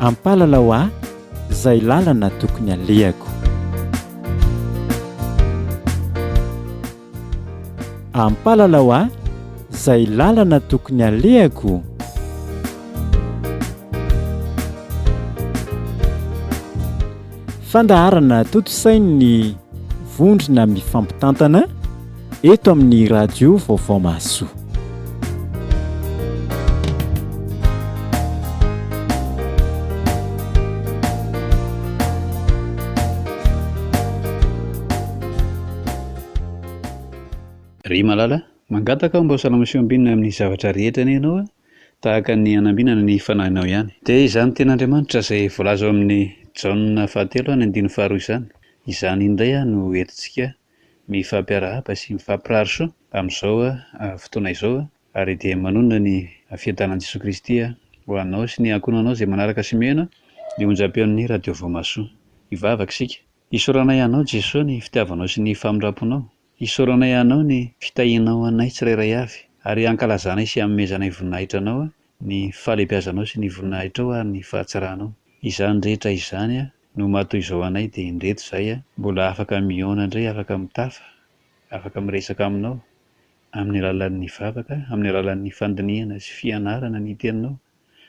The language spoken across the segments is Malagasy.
Ampalalao ahy izay lalana tokony alehako. Ampalalao ahy izay lalana tokony alehako. Fandaharana tontosain'ny vondrona mifampitantana eto amin'ny Radio Vaovao Mahasoa. Ry malala, mangataka aho mba ho salama sy ho ambinina amin'ny zavatra rehetra anie ianao a, tahaka ny hanambinana ny fanahinao ihany. Dia izany tenin'Andriamanitra izay voalaza ao amin'ny Jaona fahatelo ny andininy faharoa izany, izany indray no entintsika mifampiarahaba sy mifampirary soa amin'izao fotoana izao ary dia manonona ny fiadanan'i Jesoa Kristy ho anao sy ny ankohonanao izay manaraka sy mihaino ny onjam-peon'ny Radio Voamahasoa. Hivavaka isika. Isaoranay Anao Jesoa ny fitiavanao sy ny famindram-ponao. Isaoranay Anao ny fitahianao anay tsirairay avy ary ankalazanay sy anomezanay voninahitra Anao ny fahalehibiazanao sy ny voninahitrao ary ny fahatsaranao. Izany rehetra izany no maha toy izao anay dia indreto izahay mbola afaka mihaona indray, afaka mitafa, afaka miresaka aminao amin'ny alalan'ny vavaka, amin'ny alalan'ny fandinihana sy fianarana ny teninao.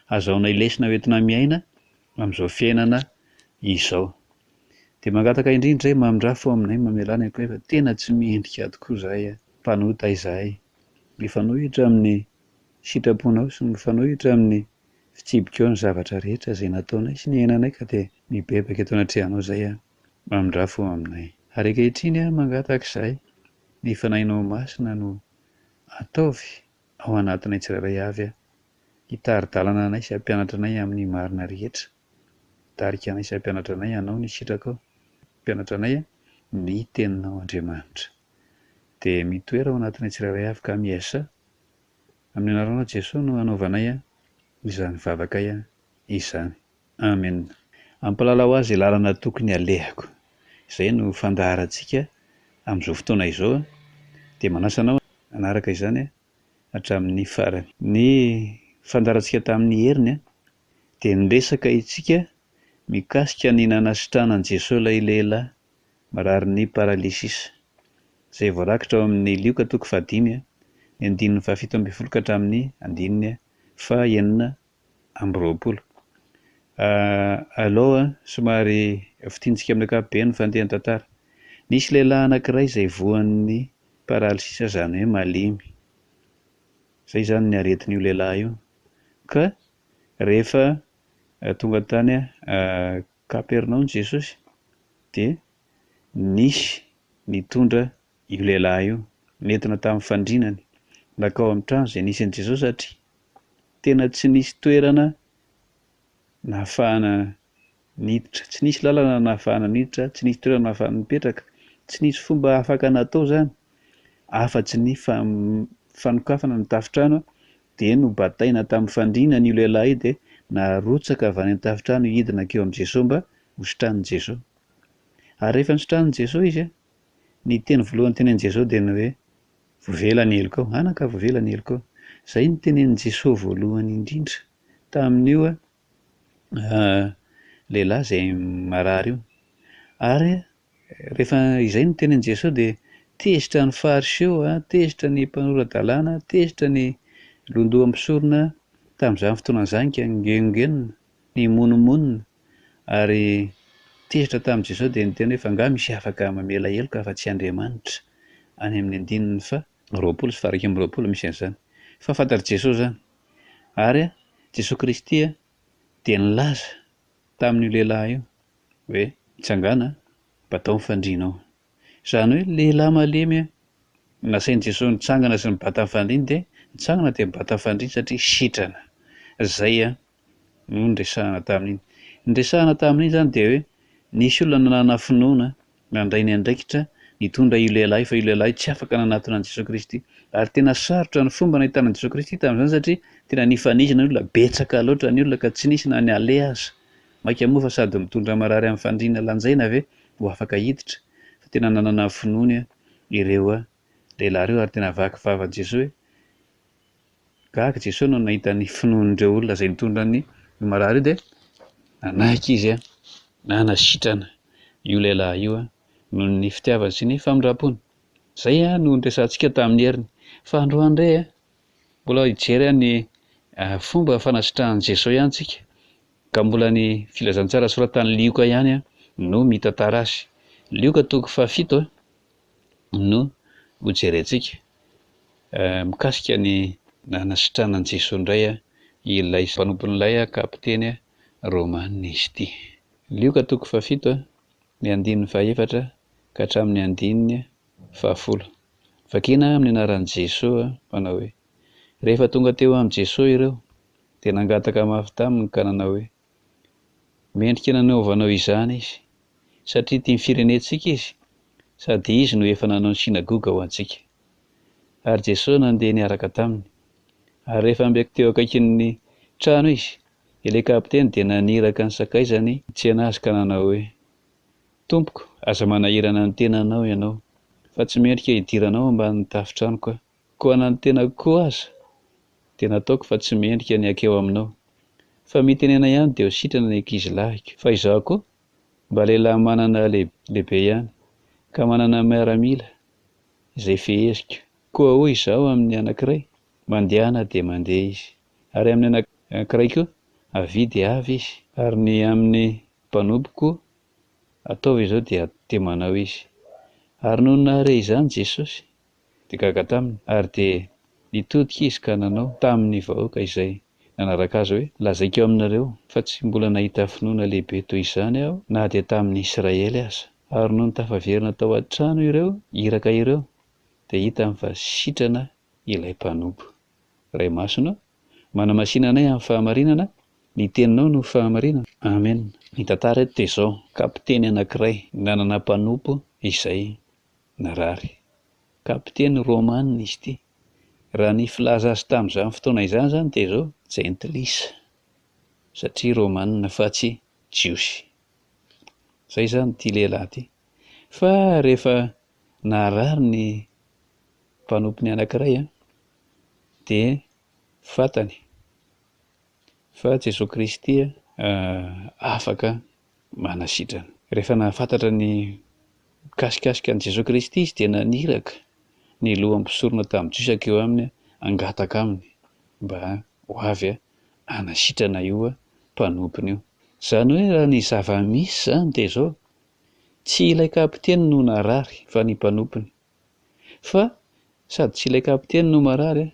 Azahoanay lesona hoentina miaina amin'izao fiainana izao. Dia mangataka indrindra izahay mamindrafo fo aminay, mamelà ny ankoay fa tena tsy mendrika tokoa izahay, mpanota izahay. Mifanohitra amin'ny sitraponao sy mifanohitra amin'ny fitsipikao ny zavatra rehetra izay nataonay sy niainanay ka dia mibebaka eto anatrehanao izay aho, mamindrà fo aminay. Ary ankehitriny aho mangataka izahay, ny Fanahinao Masina no ataovy ao anatinay tsirairay avy hitari-dalana anay sy hampianatra anay amin'ny marina rehetra, hitarika anay sy hampianatra anay hanao ny sitrakao, hampianatra anay ny Teninao Andriamanitra. Dia mitoera ao anatinay tsirairay avy ka miasa Amin'ny anaranao Jesoa no anaovanay izany vavakay izany. Amen. Ampalalao ahy izay lalana tokony alehako. Izay no fandaharantsika amin'izao fotoana izao dia manasa anao hanaraka izany hatramin'ny farany. Ny fandaharantsika tamin'ny heriny dia niresaka isika mikasika ny nanasitranan'i Jesoa ilay lehilahy mararin'ny paralysisa, izay voarakitra ao amin'ny Lioka toko fahadimy, ny andininy fahafito ambin'ny folo ka hatramin'ny andininy fahenina amby roapolo. Alao somary fintinitsika amin'ny ankapobeny ny fandehan'ny tantara. Nisy lehilahy anankiray izay voan'ny paralysisa, izany hoe malemy. Izay izany ny aretin'io lehilahy io. Ka rehefa tonga tany Kapernaomy Jesosy dia nisy nitondra io lehilahy io, nentina tamin'ny fandrinany, nankao amin'ny trano izay nisy an'i Jesosy satria tena tsy nisy toerana nahafahana niditra, tsy nisy lalana nahafahana niditra, tsy nisy toerana nahafahana nipetraka, tsy nisy fomba afaka natao izany afa-tsy ny fanokafana ny tafontrano Dia nobataina tamin'ny fandrinany io lehilahy io dia narotsaka avy any an-tafontrano hidina hankeo amin'i Jesoa mba hositranin'i Jesoa. Ary rehefa nositranin'i Jesoa izy, ny teny voalohany tenenin'i Jesoa dia ny hoe, Voavela ny helokao, anaka voavela ny helokao. Izay no tenenin'i Jesoa voalohany indrindra tamin'io lehilahy izay marary io. Ary Rehefa izay no tenin'i Jesoa dia tezitra ny Fariseo, tezitra ny mpanora-dalàna, tezitra ny londoham-pisorona tamin'izany fotoana izany ka ngenongenona, nimonomonona ary tezitra tamin'i Jesoa dia niteny hoe fa angaha misy afaka mamela heloka afa-tsy Andriamanitra? Any amin'ny andininy faha 20 sy faha 21 misy an'izany. Fa fantatr'i Jesoa izany. Ary Jesoa Kristy dia nilaza tamin'io lehilahy io hoe, Mitsangàna, batao ny fandrianao. Izany hoe lehilahy malemy nasain'i Jesoa nitsangana sy nibata ny fandriany dia nitsangana dia nibata ny fandriany satria sitrana. Izay no niresahana tamin'iny. Ny niresahana tamin'iny izany dia hoe nisy olona nanana finoana nandray ny andraikitra nitondra io lehilahy io fa io lehilahy io tsy afaka nanatona an'i Jesoa Kristy. Ary tena sarotra ny fomba nahitana an'i Jesoa Kristy tamin'izany satria tena nifanizina ny olona, betsaka loatra ny olona ka tsy nisy na ny aleha aza. Mainka moa fa sady mitondra marary amin'ny fandriana lanjaina ve ho afaka hiditra? Fa tena nanana ny finoany ireo lehilahy ireo ary tena vaky vava an'i Jesoa hoe gaga Jesoa no nahita ny finoan'ireo olona izay nitondra ny marary io dia. Nanaiky izy nanasitrana io lehilahy io noho ny fitiavany sy ny famindrampony. Izay no niresahantsika tamin'ny heriny. Fa androany indray, mbola hijery ny fomba fanasitrahan'i Jesoa ihany tsika. Ka mbola ny filazantsara soratan'i Lioka ihany no mitantara azy. Lioka toko fahafito no hojerentsika mikasika ny nanasitranan'i Jesoa indray ilay mpanompon'ilay kapiteny Romana izy ity. Lioka toko fahafito, ny andininy fahefatra ka hatramin'ny andininy fahafolo. Vakina amin'ny anaran'i Jesoa manao hoe, Rehefa tonga teo amin'i Jesoa ireo, dia nangataka mafy taminy ka nanao hoe, Mendrika nanaovanao izany izy, satria tia ny firenentsika izy, sady izy no efa nanao ny synagoga ho antsika. Ary Jesoa nandeha niaraka taminy. Ary rehefa mby teo akaikin'ny trano izy, ilay kapiteny dia naniraka ny sakaizany hitsena azy ka nanao hoe, Tompoko, aza manahirana ny tenanao ianao, fa tsy mendrika hidiranao ambanin'ny tafon-tranoko aho. Koa na ny tenako koa aza dia nataoko fa tsy mendrika ny hankeo aminao. Fa mitenena ihany dia ho sitrana ny ankizilahiko. Fa izaho koa mba lehilahy manana lehibe ihany, ka manana miaramila izay feheziko. Koa hoy izaho amin'ny anankiray, Mandehana dia mandeha izy. Ary amin'ny anankiray koa, Avia dia avy izy. Ary ny amin'ny mpanompoko koa, Ataovy izao dia dia manao izy. Ary nony nahare izany Jesosy, dia gaga taminy, ary dia nitodika izy ka nanao tamin' ny vahoaka izay nanaraka azy hoe, Lazaiko aminareo, fa tsy mbola nahita finoana lehibe toy izany aho, na dia tamin' ny Israely aza. Ary nony tafaverina tao an-trano ireo iraka ireo, dia hitany fa sitrana ilay mpanompo. Ray Masina ô, manamasina anay amin'ny fahamarinana, ny Teninao no fahamarinana. Amen. Ny tantara eto dia izao, kapiteny anankiray nanana mpanompo izay narary. Kapiteny romana izy ity. Raha ny filaza azy tamin'izany fotoana izany izany dia izao, jentilisa, satria romana fa tsy jiosy. Izay izany ity lehilahy ity. Fa rehefa narary ny mpanompony anankiray dia fantany fa Jesoa Kristy afaka manasitrana. Rehefa nahafantatra ny mikasikasika an'i Jesoa Kristy izy dia naniraka ny lohan'ny mpisorona tamin'ny Jiosy hankeo aminy hangataka aminy mba ho avy hanasitrana io mpanompony io. Izany hoe raha ny zava-misy izany dia izao, tsy ilay kapiteny no narary fa ny mpanompony. Fa sady tsy ilay kapiteny no marary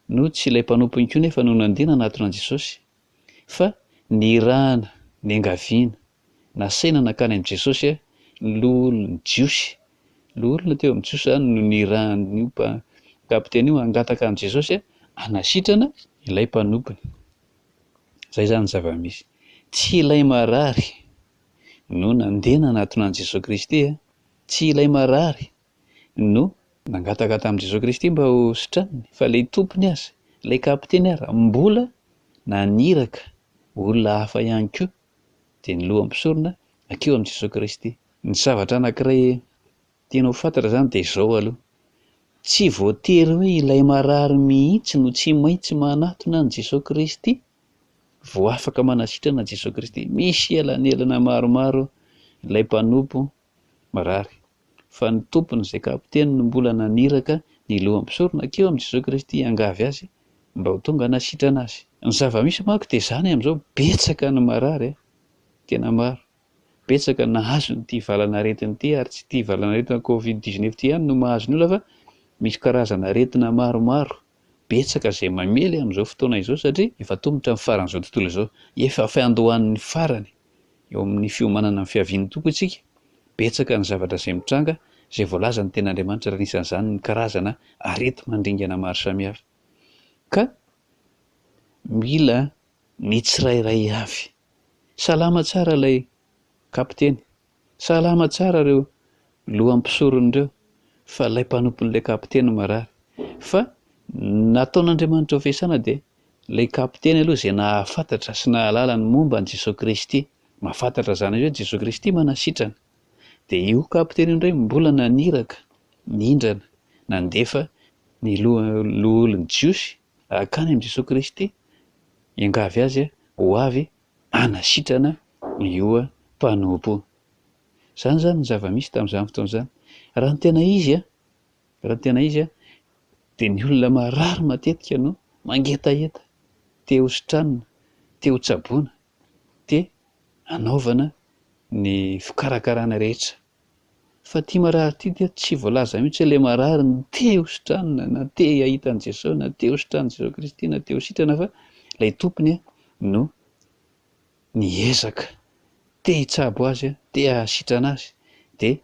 no tsy ilay mpanompony koa nefa no nandeha nanatona an'i Jesosy fa nirahana, niangaviana, nasaina nankany amin'i Jesosy ny loholon'ny Jiosy. Loholona teo amin'ny Jiosy izany no nirahan'io kapiteny io hangataka amin'i Jesosy hanasitrana ilay mpanompony. Izay izany ny zava-misy. Tsy ilay marary no nandeha nanatona an'i Jesosy Kristy, tsy ilay marary no nangataka tamin'i Jesoa Kristy mba ho sitraniny, fa ilay tompony aza, ilay kapiteny ary mbola naniraka olona hafa ihany koa, dia ny lohan'ny mpisorona hankeo amin'i Jesoa Kristy. Ny zavatra anankiray tiana ho fantatra izany dia izao aloha, tsy voatery hoe ilay marary mihitsy no tsy maintsy manatona an'i Jesoa Kristy vao afaka manasitrana Jesoa Kristy. Misy elanelana maromaro ilay mpanompo marary. Fa ny tompony izay kapiteny no mbola naniraka ny loham-pisorona hankeo amin'i Jesoa Kristy hiangavy azy mba ho tonga hanasitrana azy. Ny zava-misy manko dia izany amin'izao, betsaka ny marary a! tena maro. Betsaka ny nahazo an'ity valan'aretina ity ary tsy ity valan'aretina covid 19 ity ihany no mahazo ny olona fa misy karazana aretina maromaro betsaka izay mamely amin'izao fotoana izao satria efa tongotra ny faran'izao tontolo izao, efa fiandohan'ny farany. Eo amin'ny fiomanana amin'ny fiavian'ny Tompo isika, betsaka ny zavatra izay mitranga izay voalazan'ny Tenin'Andriamanitra ary anisan'izany ny karazana areti-mandringana maro samihafa. Ka mila ny tsirairay avy. Salama tsara ilay kapiteny, salama tsara ireo lohan'ny mpisorona ireo, fa ilay mpanompon'ilay kapiteny marary. Fa nataon'Andriamanitra ho fiasana dia Ilay kapiteny aloha izay nahafantatra sy nahalala ny momba an'i Jesoa Kristy, mahafantatra izany hoe Jesoa Kristy manasitrana, dia io kapiteny io indray mbola naniraka, nindrana, nandefa ny loholon'ny Jiosy hankany amin'i Jesoa Kristy, hiangavy azy ho avy. hanasitrana io mpanompo io. Izany izany ny zava-misy tamin'izany fotoana izany. Raha ny tena izy an, raha ny tena izy an, dia ny olona marary matetika no mangetaheta, te ho sitranina, te ho tsaboina, te hanaovana ny fikarakarana rehetra. Fa ity marary ity dia tsy voalaza mihitsy hoe ilay marary no te ho sitranina na te hahita an'i Jesosy na te ho sitranin'i Jesosy Kristy na te ho sitrana fa ilay tompony no niezaka te hitsabo azy, te hahasitrana azy. Dia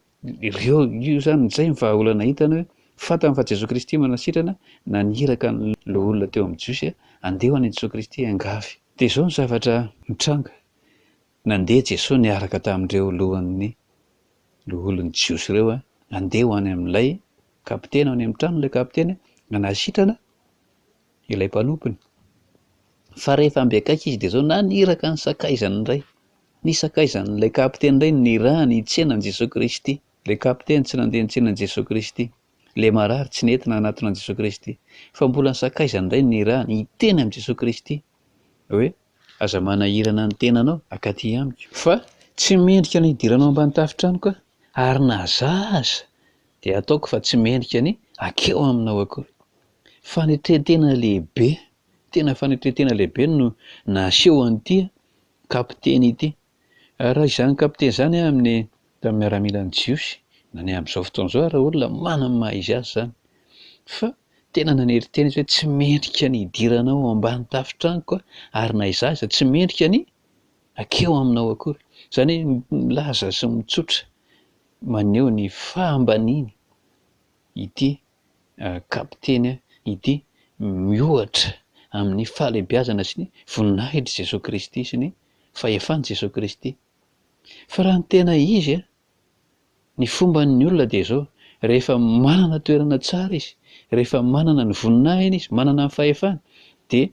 ireo, io izany, izay ny vahaolana hitany hoe fantany fa Jesosy Kristy manasitrana, naniraka ny loholona teo amin'ny Jiosy handeha ho any Jesosy Kristy hiangavy. Dia izao ny zavatra nitranga, Nandeha Jesoa niaraka tamin'ireo lohan'ny loholon'ny Jiosy ireo, nandeha ho any amin'ilay kapiteny, any amin'ny tranon'ilay kapiteny, nanasitrana ilay mpanompony. Fa rehefa amby akaiky izy dia izao naniraka ny sakaizany indray. Ny sakaizan'ilay kapiteny indray no nirahany hitsena an'i Jesoa Kristy. Ilay kapiteny tsy nandeha nitsena an'i Jesoa Kristy. Ilay marary tsy nety nanatona an'i Jesoa Kristy. Fa mbola ny sakaizany indray no nirahany hiteny amin'i Jesoa Kristy hoe, Aza manahirana ny tenanao akaty amiko. Fa tsy mendrika ny hidiranao ambany tafon-tranoko aho, ary na za aza dia ataoko fa tsy mendrika ny hakeo aminao akory. Fanetren-tena lehibe, tena fanetren-tena lehibe no naseho an'ity kapiteny ity. Ary raha izany kapiteny izany amin'ny tamin'ny miaramilan'ny Jiosy, na ny amin'izao fotoana izao ary olona manana ny maha izy azy izany. Fa tena nanery tena izy hoe tsy mendrika ny hidiranao ao ambany tafon-tranoko aho, ary na izaho aza tsy mendrika ny hakeo aminao akory. Izany hoe milaza sy mitsotra maneho ny fahambaniany ity kapiteny ity miohatra amin'ny fahalehibiazana sy ny voninahitr'i Jesoa Kristy sy ny fahefan'i Jesoa Kristy. Fa raha ny tena izy, ny fomban'ny olona dia izao, rehefa manana toerana tsara izy, rehefa manana ny voninahiny izy, manana ny fahefany, dia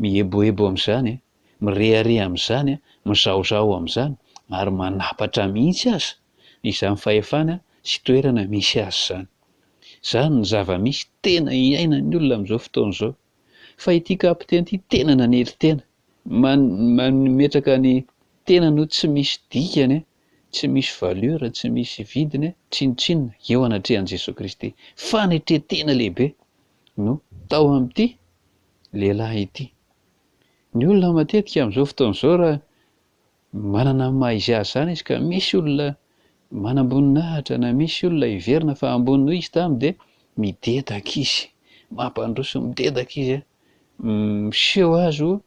mieboebo amin'izany, mirehareha amin'izany, mizahozaho amin'izany, ary manapatra mihitsy aza izany fahefana sy toerana misy azy izany. Izany no zava-misy tena iainan'ny olona amin'izao fotoana izao. Fa ity kapiteny ity tena nanetry tena, mametraka ny tenany ho tsy misy dikany, tsy misy valeur, tsy misy vidiny, tsinontsinona eo anatrehan'i Jesoa Kristy. Fanetren-tena lehibe no tao amin'ity lehilahy ity. Ny olona matetika amin'izao fotoana izao raha manana ny maha izy azy izany izy ka misy olona manamboninahitra na misy olona heverina fa ambony noho izy tamy dia midedaka izy, mampandroso midedaka izy, miseho azy ho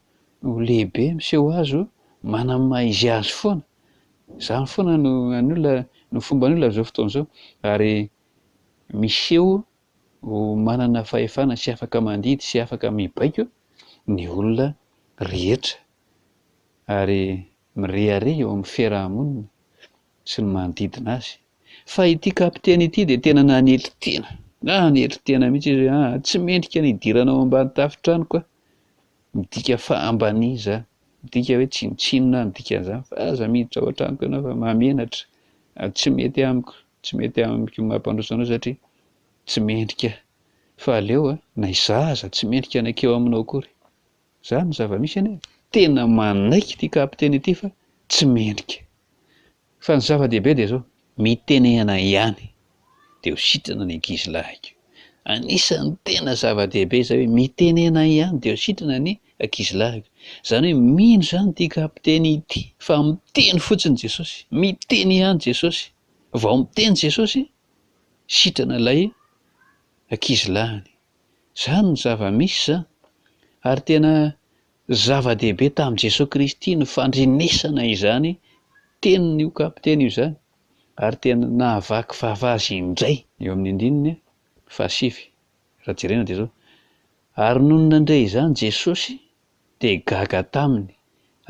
lehibe, miseho azy ho manana ny maha izy azy foana. Izany foana no an'ny olona, no fomban'ny olona amin'izao fotoana izao ary miseho ho manana fahefana sy afaka mandidy sy afaka mibaiko ny olona rehetra ary mirehareha eo amin'ny fiaraha-monina sy ny manodidina azy. Fa ity kapiteny ity dia tena nanetry tena, nanetry tena mihitsy izy hoe aa tsy mendrika ny hidiranao ambany tafon-tranoko aho. Midika fahambaniana izany, midika hoe tsinontsinona aho ny dikan'izany fa aza miditra ao an-tranoko ianao fa mahamenatra, tsy mety amiko, tsy mety amiko ny mampandroso anao satria tsy mendrika aho. Fa aleo a, na izaho aza tsy mendrika ny hankeo aminao akory. Izany no zava-misy anie e. Tena manaiky ity kapiteny ity fa tsy mendrika. Fa ny zava-dehibe dia izao, mitenehana ihany dia ho sitrana ny ankizilahiko. Anisan'ny tena zava-dehibe izay hoe mitenena ihany dia ho sitrana ny ankizilahiko. Izany hoe mino izany ity kapiteny ity fa miteny fotsiny Jesosy, miteny ihany Jesosy. Vao miteny Jesosy, sitrana ilay ankizilahiny. Izany no zava-misy izany. Ary tena zava-dehibe tamin'i Jesoa Kristy ny fandrenesana izany tenin'io kapiteny io izany, ary tena nahavaky vava azy indray. Eo amin'ny andininy fahasivy, raha jerena dia izao, Ary nony nandre izany Jesosy, dia gaga taminy,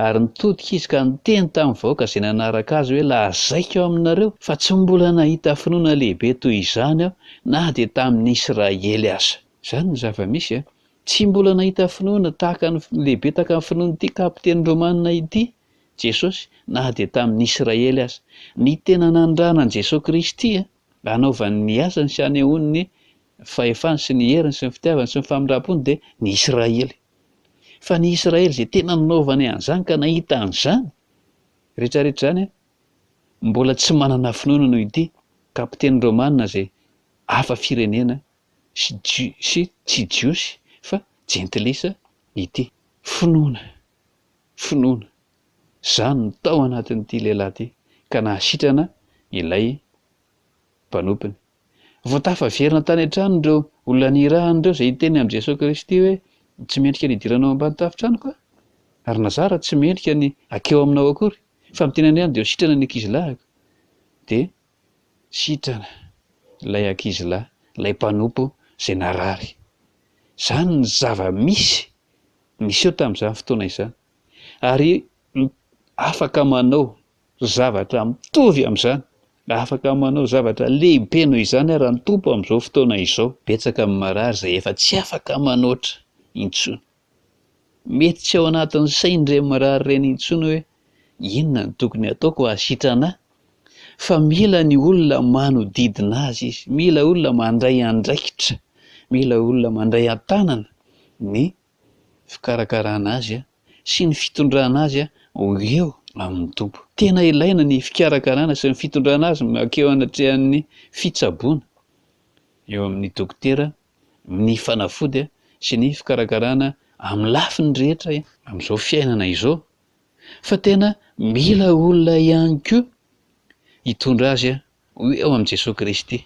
ary nitodika izy ka niteny tamin'ny vahoaka izay nanaraka azy hoe, Lazaiko aminareo fa tsy mbola nahita finoana lehibe toy izany aho na dia tamin'ny Israely aza. Izany no zava-misy a! Tsy mbola nahita finoana tahaka ny lehibe tahaka ny finoan'ity kapiteny romana ity Jesosy na dia tamin'ny Israely aza. Ny tena nandrana an'i Jesosy Kristy hanaovany ny asany sy hanehoany ny fahefany sy ny heriny sy ny fitiavany sy ny famindrampony dia ny Israely. Fa ny Israely izay tena nanaovany an'izany ka nahita an'izany rehetrarehetra izany, mbola tsy manana finoana noho ity kapiteny romana izay hafa firenena sy sy tsy jiosy fa jentilisa ity. Finoana, finoana, izany no tao anatin'ity lehilahy ity ka nahasitrana ilay mpanompony. Vao tafaverina tany an-trano ireo olona nirahany ireo izay hiteny amin'i Jesoa Kristy hoe, Tsy mendrika ny hidiranao ambany tafon-tranoko aho, ary na zara tsy mendrika ny hakeo aminao akory, fa miteny an'i ihany dia ho sitrana ny ankizilahiko. Dia sitrana ilay ankizilahy, ilay mpanompo izay narary. Izany ny zava-misy niseho tamin'izany fotoana izany. Ary afaka manao zavatra mitovy amin'izany, afaka manao zavatra lehibe noho izany ara ny Tompo amin'izao fotoana izao. Betsaka ny marary izay efa tsy afaka manoatra intsony. Mety tsy ao anatin'ny sain'ireny marary ireny intsony hoe inona no tokony hataoko hahasitrana ahy, fa mila ny olona manodidina azy izy, mila olona mandray andraikitra, mila olona mandray an-tanana ny fikarakarana azy sy ny fitondrana azy ho eo amin'ny Tompo. Tena ilaina ny fikarakarana sy ny fitondrana azy mankeo anatrehan'ny fitsaboana eo amin'ny dokotera ny fanafody sy ny fikarakarana amin'ny lafiny rehetra amin'izao fiainana izao fa tena mila olona ihany koa hitondra azy ho eo amin'i Jesoa Kristy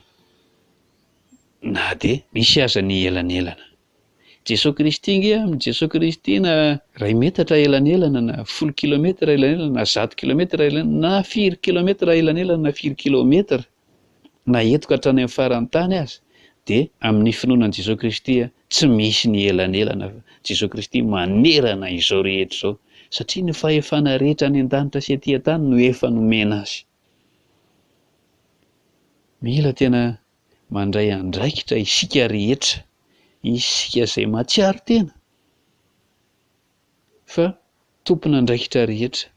na dia misy aza ny elanelana. Jesoa Kristy nge amin'i Jesoa Kristy na iray metatra elanelana na folo kilometatra elanelana na zato kilometatra elanelana na firy kilometatra elanelana na firy kilometatra na eto ka hatrany amin'ny faran'ny tany aza, dia amin'ny finoana an'i Jesoa Kristy tsy misy ny elanelana fa Jesoa Kristy manerana izao rehetra izao, satria ny fahefana rehetra any an-danitra sy aty an-tany no efa nomena Azy. Mila tena mandray andraikitra isika rehetra, isika izay mahatsiaro tena fa tompon'andraikitra rehetra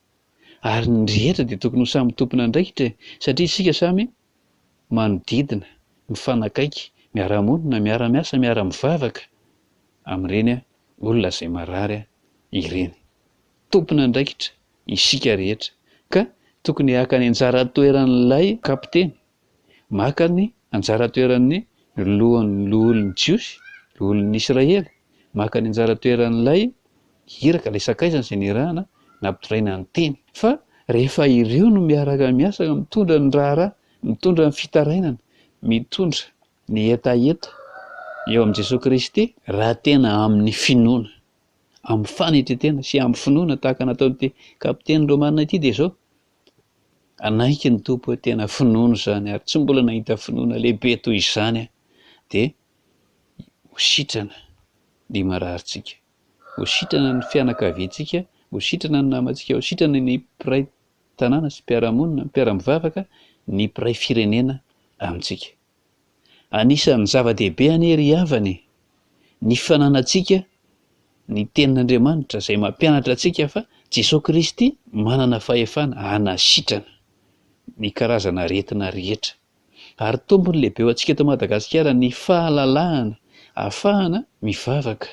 Ary ny rehetra dia tokony ho samy tompon'andraikitra e! Satria isika samy manodidina, mifanakaiky, miara-monina, miara-miasa, miara-mivavaka amin'ireny olona izay marary ireny. Tompon'andraikitra isika rehetra ka tokony haka ny anjara toeran'ilay kapiteny Maka ny anjara toeran'ny lohan'ny loholon'ny Jiosy, loholon'ny Israely, maka ny anjara toeran'ilay iraka, ilay sakaizany izay nirahana nampitondraina ny teny. Fa rehefa ireo no miaraka miasa, mitondra ny raharaha, mitondra ny fitarainana, mitondra ny hetaheta eo amin'i Jesoa Kristy, raha tena amin'ny finoana, amin'ny fanetren-tena sy amin'ny finoana tahaka nataon'ity kapiteny romana ity dia izao, Hanaiky ny Tompo hoe tena finoana izany ary tsy mbola nahita finoana lehibe toy izany aho, dia ho sitrana ny mararintsika, ho sitrana ny fianakaviantsika, ho sitrana ny namantsika, ho sitrana ny mpiray tanàna sy mpiara-monina, mpiara-mivavaka, ny mpiray firenena amintsika. Anisan'ny zava-dehibe anie ry havana e, ny fananantsika ny tenin'Andriamanitra izay mampianatra antsika fa Jesoa Kristy manana fahefana hanasitrana ny karazana aretina rehetra. Ary tombony lehibe ho antsika eto Madagasikara ny fahalalahana ahafahana mivavaka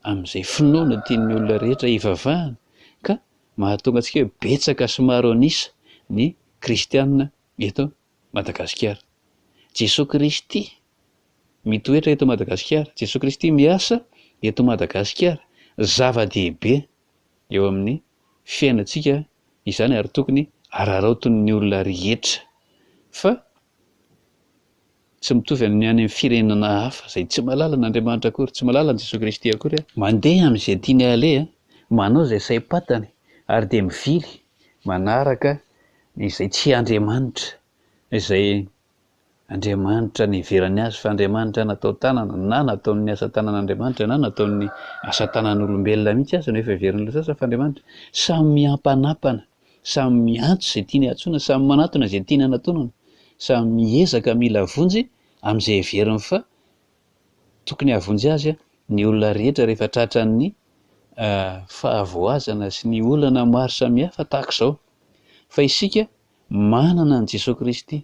amin'izay finoana tian'ny olona rehetra hivavahana ka mahatonga antsika hoe betsaka sy maro an'isa ny kristiana eto Madagasikara. Jesoa Kristy mitoetra eto Madagasikara, Jesoa Kristy miasa eto Madagasikara. Zava-dehibe eo amin'ny fiainantsika izany ary tokony araraotin'ny olona rehetra fa tsy mitovy amin'ny any amin'ny firenena hafa izay tsy mahalala an'Andriamanitra akory, tsy mahalala an'i Jesoa Kristy akory. Mandeha amin'izay tiany haleha, manao izay saim-patany ary dia mivily manaraka izay tsy Andriamanitra, izay Andriamanitra niheverany azy fa Andriamanitra natao tanana na nataon'ny asa tanan'Andriamanitra na nataon'ny asa tanan'olombelona mihitsy aza no efa heverin'ilay sasany fa Andriamanitra. Samy miampanampana, samy miantso izay tiany hantsoina, samy manatona izay tiany hanatonana, samy miezaka mila vonjy amin'izay heveriny fa tokony hahavonjy azy ny olona rehetra rehefa tratran'ny fahavoazana sy ny olana maro samihafa tahaka izao. Fa isika manana an'i Jesoa Kristy,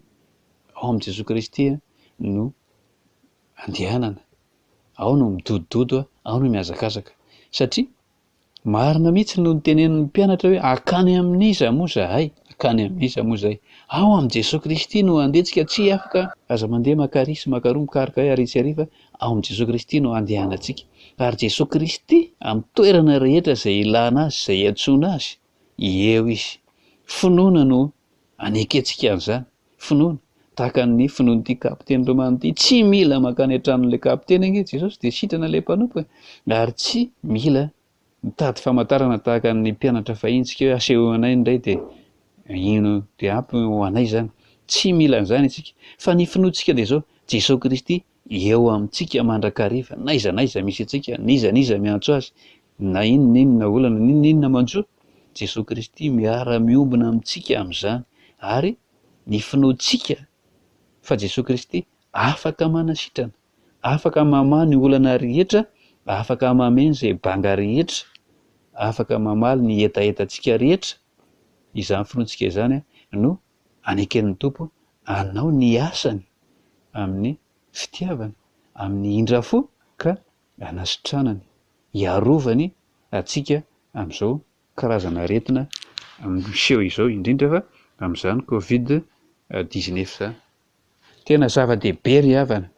ao amin'i Jesoa Kristy no andehanana, ao no midodododo, ao no mihazakazaka. Satria. Marina mihitsy no notenenin'ny mpianatra hoe hankany amin'iza moa izahay? Hankany amin'iza moa izahay? Ao amin'i Jesoa Kristy no handehantsika, tsy afaka, aza mandeha maka ary sy maka aroa mikaroka hoe ary tsy ary fa ao amin'i Jesoa Kristy no handehanantsika. Ary Jesoa Kristy amin'ny toerana rehetra izay ilana Azy, izay iantsoana Azy, eo Izy. Finoana no anekentsika an'izany. Finoana, tahaka ny finoan'ity kapiteny romana ity, tsy mila mankany an-tranon'ilay kapiteny ange Jesosy dia sitrana ilay mpanompo e! Ary tsy mila mitady famantarana tahaka ny mpianatra fahiny tsika hoe asehoy anay indray dia ino dia ampy ho anay izany. Tsy mila an'izany isika. Fa ny finoantsika dia izao, Jesosy Kristy eo amintsika mandrakariva, n'aiza n'aiza misy antsika, n'iza n'iza miantso Azy, na inona n'inona olana, n'inona n'inona manjo, Jesoa Kristy miara-miombona amintsika amin'izany, ary ny finoantsika fa Jesoa Kristy afaka manasitrana, afaka mamaha ny olana rehetra, afaka mameno izay banga rehetra, afaka mamaly ny hetahetantsika rehetra, izany finoantsika izany no aneken'ny Tompo hanao ny asany amin'ny fitiavana, amin'ny indra-fo ka hanasitranany, hiarovany antsika amin'izao karazana aretina miseho izao, indrindra fa amin'izany covid 19 izany. Tena zava-dehibe ry havana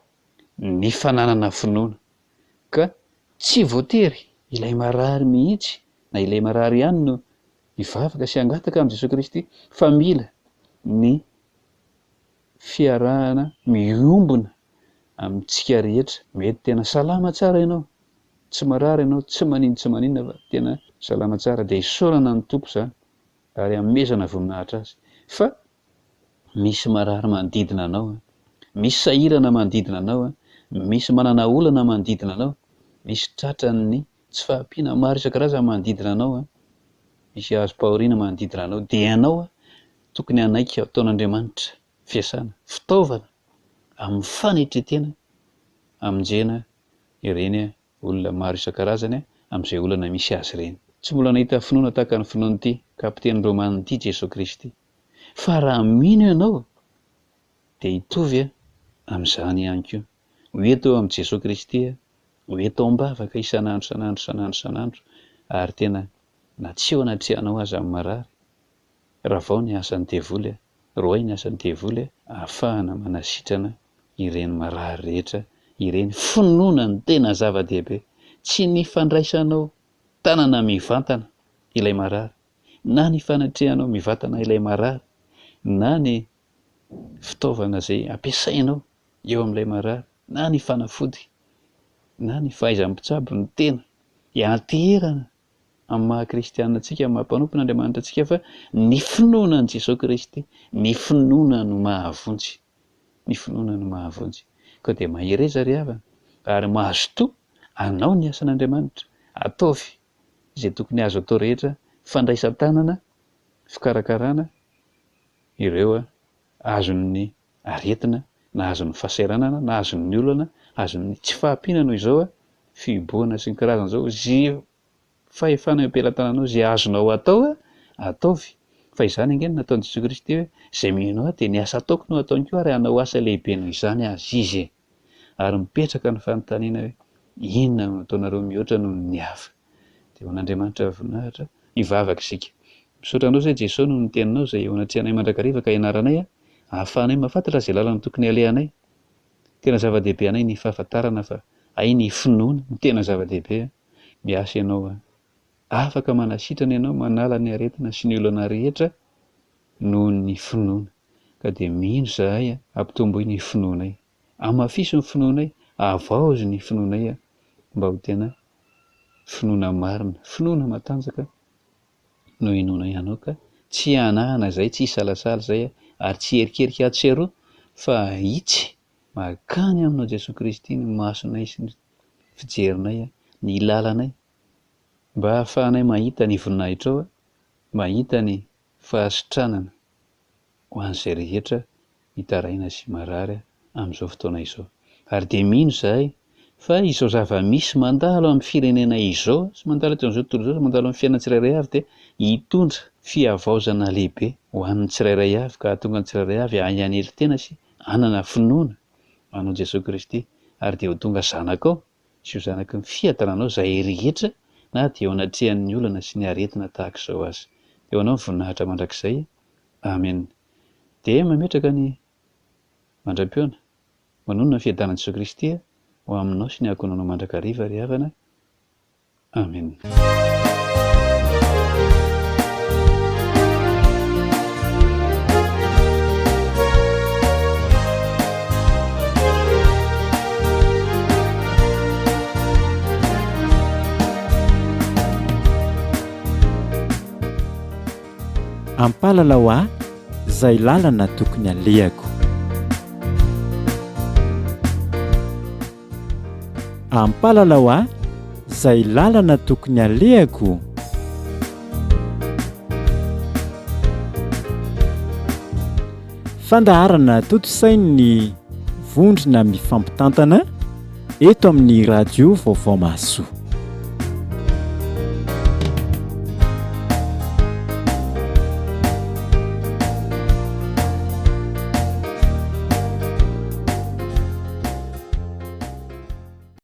ny fananana finoana ka tsy voatery ilay marary mihitsy na ilay marary ihany no hivavaka sy hangataka amin'i Jesoa Kristy fa mila ny fiarahana miombona amintsika rehetra. Mety tena salama tsara ianao, tsy marary ianao, tsy manin tsy maninona fa tena salama tsara dia isaorana ny Tompo izany ary anomezana voninahitra Azy. Fa misy marary manodidina anao, misy sahirana manodidina anao, misy manana olana manodidina anao, misy tratran'ny tsy fahampiana maro isan-karazany manodidina anao, misy azom-pahoriana manodidina anao, dia ianao tokony hanaiky ataon'Andriamanitra fiasana, fitaovana amin'ny fanetren-tena hamonjena ireny olona maro isan-karazany amin'izay olana misy azy ireny. Tsy mbola nahita finoana tahaka ny finoan'ity kapiteny romana ity Jesoa Kristy. Fa raha mino ianao dia hitovy amin'izany ihany koa. Ho eto eo amin'i Jesoa Kristy, ho eto am-bavaka isan'andro isan'andro isan'andro isan'andro ary tena na tsy eo anatrehanao aza ny marary, Ravao ny asan'ny devoly a! Roahy ny asan'ny devoly a! Ahafahana manasitrana ireny marary rehetra ireny. Finoana no tena zava-dehibe. Tsy ny fandraisanao tanana mivantana ilay marary, na ny fanatrehanao mivantana ilay marary, na ny fitaovana izay ampiasainao eo amin'ilay marary, na ny fanafody, na ny fahaiza-mpitsabo no tena ianteherana amin'ny maha kristiana antsika, amin'ny maha mpanompon'Andriamanitra antsika fa ny finoana an'i Jesoa Kristy, ny finoana no mahavonjy, ny finoana no mahavonjy. Koa dia mahereza ry havana ary mazotoa hanao ny asan'Andriamanitra, ataovy izay tokony azo atao rehetra, fandraisan-tanana, fikarakarana ireo azon'ny aretina, na azon'ny fahasahiranana, na azon'ny olana, azon'ny tsy fahampiana noho izao fihibohana sy ny karazany izao, izay fahefana eo am-pelatananao, izay azonao atao, ataovy. Fa izany ange no nataon'i Jesoa Kristy hoe, izay mino Ahy dia ny asa ataoko no hataony koa ary hanao asa lehibe noho izany aza Izy e. Ary mipetraka ny fanontaniana hoe, inona no ataonareo mihoatra noho ny hafa? Dia ho an'Andriamanitra voninahitra, hivavaka isika. Misaotra Anao izay Jesoa noho ny Teninao izay eo anatrehanay mandrakariva ka ianaranay ahafahanay mahafantatra izay lalana tokony halehanay. Tena zava-dehibe anay ny fahafantarana fa hay ny finoana no tena zava-dehibe. Miasa Ianao an. Afaka manasitrana Ianao, manala ny aretina sy ny olana rehetra noho ny finoana. Ka dia mino izahay an, ampitomboy ny finoanay. Amafiso ny finoanay, avaozy ny finoanay an, mba ho tena finoana marina, finoana matanjaka no inoanay Anao ka tsy hanahana izay, tsy hisalasala izay ary tsy hierikerika atsy sy aroa fa hahitsy mankany Aminao Jesoa Kristy ny masonay sy ny fijerinay, ny lalanay mba hahafahanay mahita ny voninahitrao, mahita ny fahasitranana ho an'izay rehetra mitaraina sy marary amin'izao fotoana izao. Ary dia mino izahay fa izao zava-misy mandalo amin'ny firenena izao sy mandalo eto amin'izao tontolo izao sy mandalo amin'ny fiainana tsirairay avy dia hitondra fihavaozana lehibe ho an'ny tsirairay avy ka hahatonga ny tsirairay avy hahay hanetry tena sy hanana finoana anao Jesoa Kristy ary dia ho tonga zanakao sy ho zanaky ny fiadananao izay rehetra na dia eo anatrehan'ny olana sy ny aretina tahaka izao aza. Dia ho Anao ny voninahitra mandrakizay. Amen. Dia mametraka ny mandra-pihaona. Manonona ny fiadanan'i Jesoa Kristy ho aminao sy ny ankohonanao mandrakariva ry havana. Amen. Ampalalao ahy izay lalana tokony alehako. Ampalalao ahy izay lalana tokony alehako. Fandaharana tontosain'ny vondrona mifampitantana eto amin'ny Radio Vaovao Mahasoa.